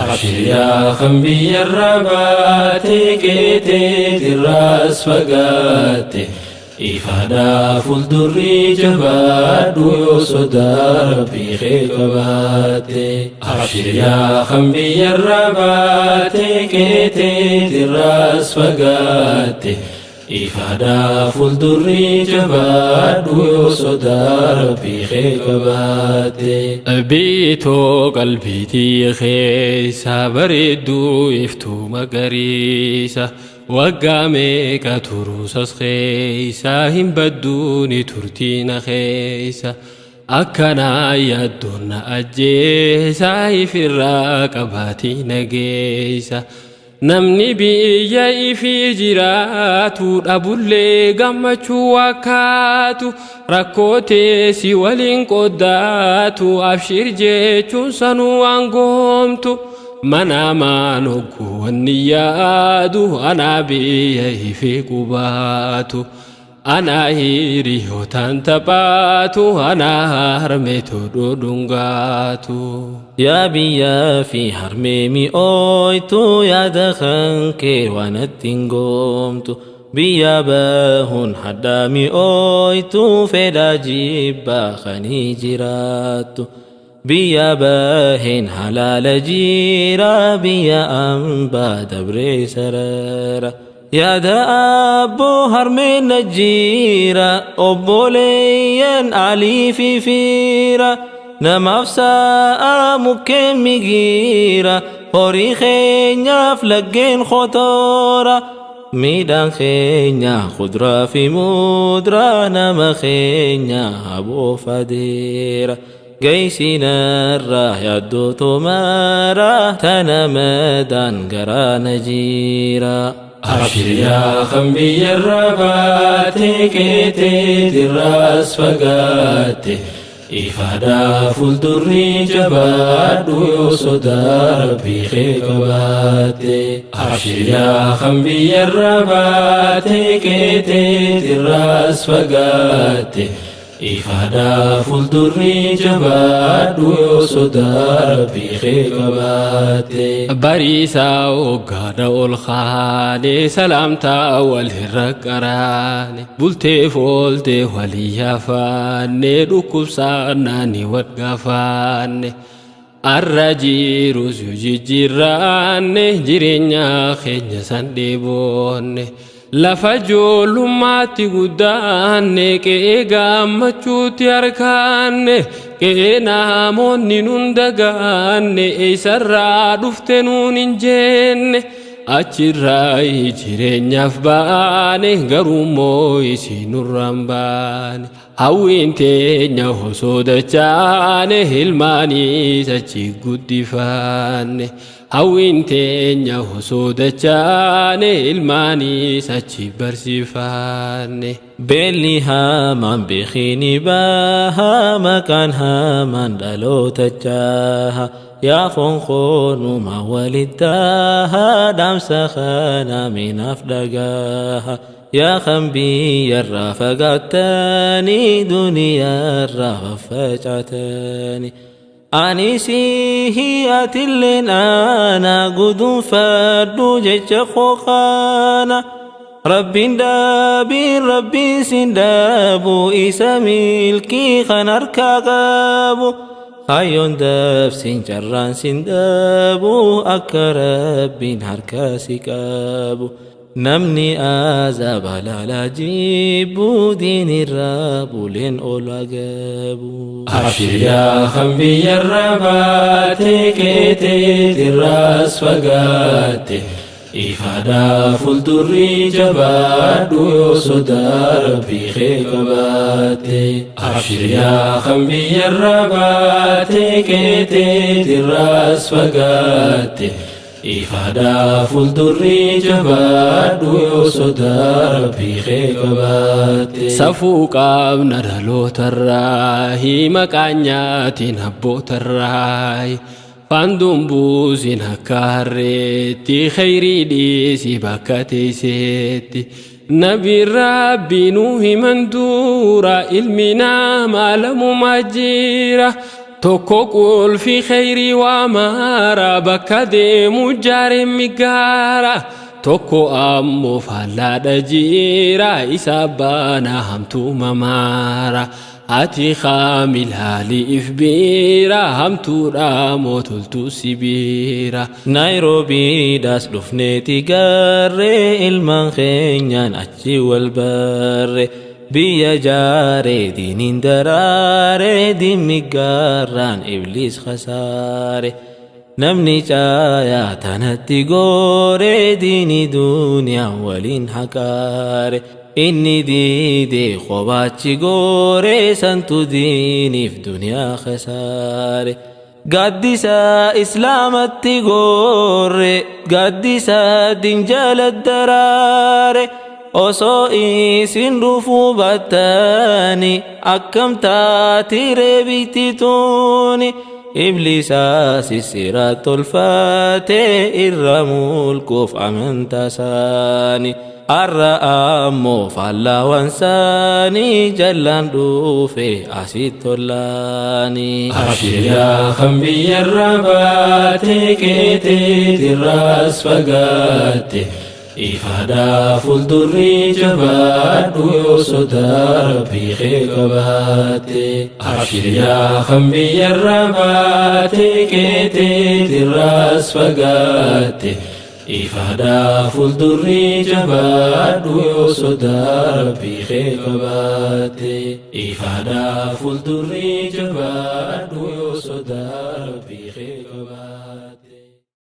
Abshir yaa kan biyyarraa baate qeeteetirraas fagaatte. Ifaadhaa fuuldurri jabaadhu yoo sodaa rabbii kee qabaatte. Abshir yaa kan biyyarraa baate qeeteetirraas fagaatte. Ifaadhaa fuuldurri jabaadhu yoo sodaa rabbii kee qabaatte. Biitoo qalbiitii keessa bareedduu iftuu magariisa. Waggaa meeqa turuusas keessa hin badduuni turtiina keessa. Akkanaa yaaddoon na ajjeesa ifirraa qabaatii nageessa. Namni biyya ifii jiraatu dhabullee gammachuu wakkaatu rakkoo teessi waliin qoddaatu abshir jechuun sanuu waan goomtu. Manaamaan hogguu wanni yaadu anaa biyya ifii qubaatu. Anaa hiriyootaan taphaatu anaa harmeetu dhudhungaatu. Yaa biyyaa fi harmee mi'ooytu yaada kan kee waan ittiin goomtu. Biyya bahuun hadhaa mi'ooytu fedhaa jibbaa kanii jiraattu. Biyya baheen halaala jira biyya ambaa dabree sarara. Yaada abboo harmeen na jira obboleeyyan alii fi fiira. Namaaf sa'a mukkeen migiira horii keenyaaf laggeen khotoora. Midhaan keenya kuduraa fi muduraa nama keenya haboof adeera. Geessinarraa yaaddoo tomaraa tana madaan garaa na jira. Abshir yaa kan biyyarraa baate qeeteetirraas fagaatte. Ifaadhaa fuuldurri jabaadhu yoo sodaa rabbii kee qabaatte. Abshir yaa kan biyyarraa baate qeeteetirraas fagaatte. Ifaadhaa fuuldurri jabaadhu yoo sodaa rabbii kee qabaatte. Bariisaa hoggaadha ol kaanee salaamtaa wal irra qaraane bultee fooltee walii yaafaanne dhukkubsaannaan wal gaafaanne. Arra jirus yoo jijjiirraanne jireenya keenya san dheeboonne. Lafa ijoollummaatti guddaanne qe'ee gammachuutti harkaanne qe'ee namoonni nun dagaanne eessarraa dhufte nuun hin jenne achirraa jireenyaaf baane garuu immoo isin nurraan baane. Hawwiin teenya osoo dachaane ilmaaniis achi guddifanne. Hawwiin teenya osoo dachaane ilmaaniis achi barsiifanne. Beelli hamaan beekini baha maqaan hamaan dhaloota jaha. Yaa foon koonuma walittaha dhaamsa kana minaaf dhagaha. Yaa kan biyyarraa fagaattanii duniyaarraa faffacaatanii. Ani sihi atilleen ana gudunfadhu jecha koo kana. Rabbiin dhaabiin rabbiin sin dhaabu isa milkii kan harkaa qabu. Kaayyoon dabsin carraan sin dhaabu akka rabbiin harkaa si qabu. Namni azaaba laalaa jibbu diinirraa buleen ol agabu. Abshir yaa kan biyyarraa baate qeeteetirraas fagaatte. Ifaadhaa fuuldurri jabaadhu yoo sodaa rabbii kee qabaatte. Abshir yaa kan biyyarraa baate qeeteetirraas fagaatte. Ifaadhaa fuuldurri jabaadhu yoo sodaa rabbii kee qabaatte. Safuu qabna dhalootarraa maqaan nyaatiin abbootarraa. Faanduun buusin akka harreetti khayrii dhiisi bakka teesseetti. Nabi rabbi nu himan dura ilmi namaa lamumaa jira. Tokko qulfi kheyrii waa maara bakka deemu jaareen migaara. Tokko ammoo faallaadha jiira isa baana hamtuu mamaara. Ati kaamil haali if biira hamtuudha mootoltuu sibiira. Naayiroobiidhaas dhufneeti garree ilmaan keenyaan achi wal barre. Biyya jaaree diiniin daraaree diinni gaarraan ibliis khasaare. Namni caayaa tanatti gooree diini duniyaa waliin haqaare. Inni diidee kophachi gooree santu diiniif duniyaa khasaare. Gaaddisa islaamatti goorre gaaddisa dinjala daraare. Osoo isin dhufuu battani akkam taati reebiti tuuni. Ibliisa sissira tolfatee irra mulquuf amantaa isaanii. Har'a ammoo faallaawan saanii jallaan dhufe asitti tollaanii. Abshir yaa kan biyyarra baate keeteet irraas fagaatte. Ifaadhaa fuuldurri jabaadhu yoo sodaa rabbii kee qabaatte. Abshir yaa kan biyyarra baate keeteet irraas fagaatte. Ifaadhaa fuuldurri jabaadhu yoo sodaa rabbii kee qabaatte. Ifaadhaa fuuldurri jabaadhu yoo sodaa rabbii kee qabaatte.